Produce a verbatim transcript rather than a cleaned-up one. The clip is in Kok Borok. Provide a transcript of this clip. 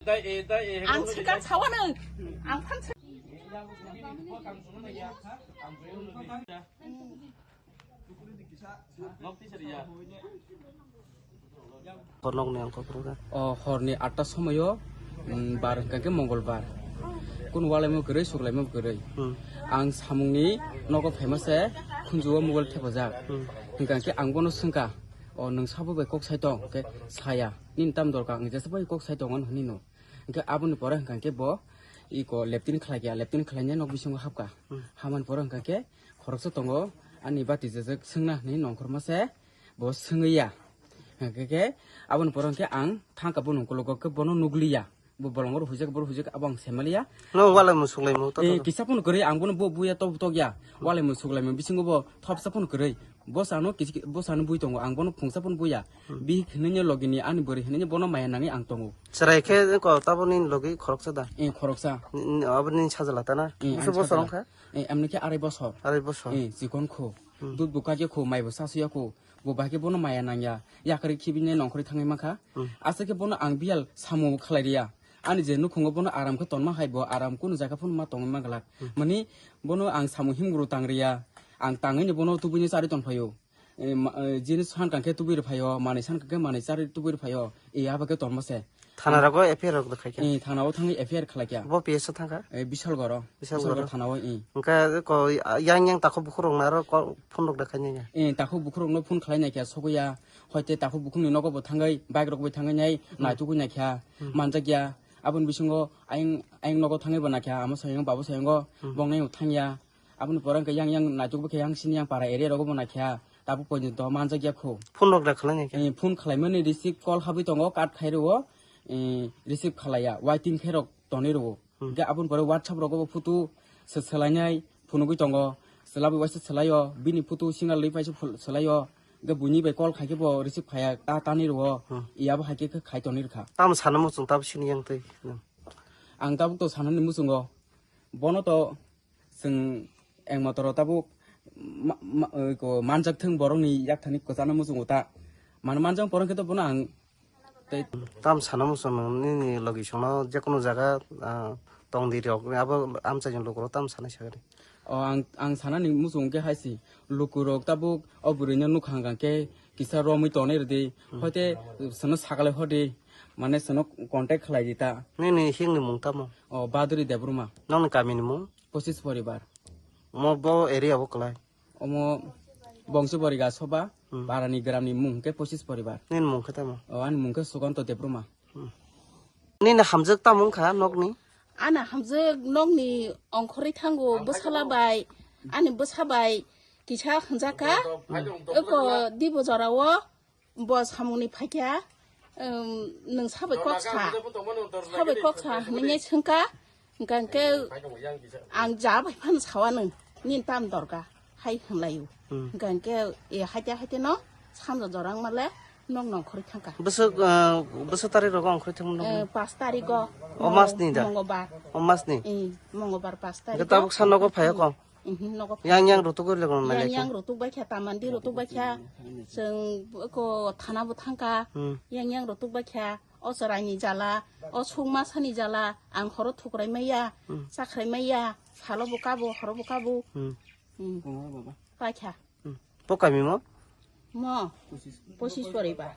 Ang swkang sawano, ang phan swk- Hornokni ang kok rwkha. O horni atta somoyo, mm, bar hwnkha khe Mongolbar. Kun walaimo kwrwi, suklaimo kwrwi. Hmm. Ang samungni nogo phaima se khunjuo mobile thepajak. Hmm. Hwnkha khe ang bono swngkha, "O nwng sabo bai kok sai tong?" Hwnkhe, "Saya. Nini tam dorkar?" Ang jesa bai kok sai tongo hwnwi no. Hwnkhe aboni pore hwnkha khe bo iko leptin khlai kha, leptin khlainai nok bisingo hapkha. Hmm. Hamani pore hwnkha khe khoroksa tongo, ani bati jajak swngna hwnwi nongkhorma se bo swngwi ya. Hwnkhe khe aboni pore hwnkhe ang thangkha bono ukologo khe bono nugliya. Bo bolongo rw huijak, bo rw huijak, abo ang semaliya. No wala musuklaimo to. Eh, kisa phone kwrwi, ang bono bo buya tok tok ya. Wala musuklaimo bisingo bo thopsa phone kwrwi. Bo sano kisi, bo sano bui tongo, ang bono phungsa phone buya. Hmm. Bihik hinwi logini ani bwrwi hinwi bono maya nangwi ang tongo. Chwrai khe ko taboni logi khoroksa da? Eh, khoroksa. N-, n-, aboni sajla ta na? Eh, bwswk ang bosor sajla. Wngkha? Eh, amni khe arai bosor. Arai bosor. Eh, chikon kho. Hmm. Dud bo kaiya kho, mai bo sasuya kho. Bo bahai khe bono maya nangya. Yakarwi khibini nongkhorwi thangwi mankha. Hmm. Aswk khe bono ang biyal samung khlai riya. Ani je nukhungo bono aram khe tonma hai bo aram kunu jaga phano ma tongwi manglak. Hmm. Mani bono ang samung himguru tang riya. Ang tangwi ni bono tubui ni charwi tong phaio. Eh, ma-, eh, jini san kang khe tubui rw phaio, manwi san kang khe manwi charwi tubui rw phaio. Eh, abo khe tongma se. Thana rogo F I R rok da khai kha? Eh, thana o thangwi F I R khlai kha. Bo P S o thang kha? Eh, Bisalgoro. Bisalgoro. Bisalgoro thana o, eh. Hwnkhe ko, yang yang takhuk bukhuk rok no aro ko phone rok da khai nai kha? Eh, takhuk bukhuk rok no phone khlai nai kha, sogwi ya. Hoite takhuk bukhuk ni nogo bo thangwi, bike rok bai thangwi nai, hmm, naitugwi nai kha, hmm, manjak ya. Aboni bisingo ayang, ayang nogo thangwi bo nai kha, amo sayang, babu sayang o, hmm, bong nai thang ya. Aboni pore hwnkhe yang yang naituk bwkhe yang sini yang para area rogo bo naikha, tabuk poito manjak ya kho. Phone rok da khlai naikha? Eh, phone khlaimani receive call habwi tongo, cut khai rwo, eh, receive khlaiya, waiting khe rok tonwi rwo. Hmm. Hwnkhe aboni pore WhatsApp rogo bo photo se selainai phunugwi tongo, selabwi waisa selaio, bini photo single rwi paisa phul-, selaio, hwnkhe buini bai call khai khe bo receive khaiya, ta tanwi rwo, hmm, iyabo hai khe khai tonwi rwkha. Tamo sana muchung tabuk sini yang twi? Ang tabuk to sanani muchungo, bono to Chwng eng motoro tabuk ma-, ma-, oi ko manjak thung borokni yakthani kwchana muchungo ta. Mano manjak borok khe to bono ang tei tam sana muchung nini logi songno jekono jaga, ah, tong di rok abo amchai ni lukurok tam sanai sagani. O ang, ang sanani muchung khe hai si lukurok tabuk o bwrwino nukha hwnkha khe kisa romwi tonwi rwdi. Hmm. Hoite chwngno sakalai hodi mane chwngno contact khlai di ta. Nini hingni mung tamo? O Baduri Debbarma. Nokni kamini mung? Pochis poribar. Omo bo area bo kwlai? Omo Bongso Boriga Soba, hmm, parani gramni mung khe Pochis poribar. Nini mung khe tamo? O, ani mung khe Sukanto Debbarma. Hmm. Nini hamjwk tamo wngkha nokni? Ani hamjwk nokni ongkhorwi thango bwsala bai, ani bwsa bai kisa hwnjakha. Hmm. Eko dibo jorao. Bo samungni phaikha, um, nwng sabai kok sa, sabai kok sa hwnwi swngkha, hwnkha hwnkhe ang ja bai phano sawa nwng, nini tam dorga hai hwnlaio. Hmm. Hwnkha hwnkhe, e, haite haite no sanja jora wngmale nok nongkhorwi thangkha. Bwswk, uh, bwswk tarik rogo ongkhorwi thangmano? Eh, pas tarigo. O mas ni da? Mongobar. O mas ni? Eh, Mongobar pas tarigo. Hwnkhe tabuk sa nogo phaiya kok? Mhm, nogo phai. Yang yang rutuk le kono yang yang rutuk bai kha, tamandi rutuk bai kha. Chwng ko thana bo thangkha. Hmm. Yang yang rutuk bai kha. O chwraini jala, o sukma sani jala, ang horo thukrai maya, hmm, chakrai maya, salo bo kabo, horo bo kabo. Hmm. Hmm. Pai kha. Hmm. Bo kami mo? Mo. Pochis poribar.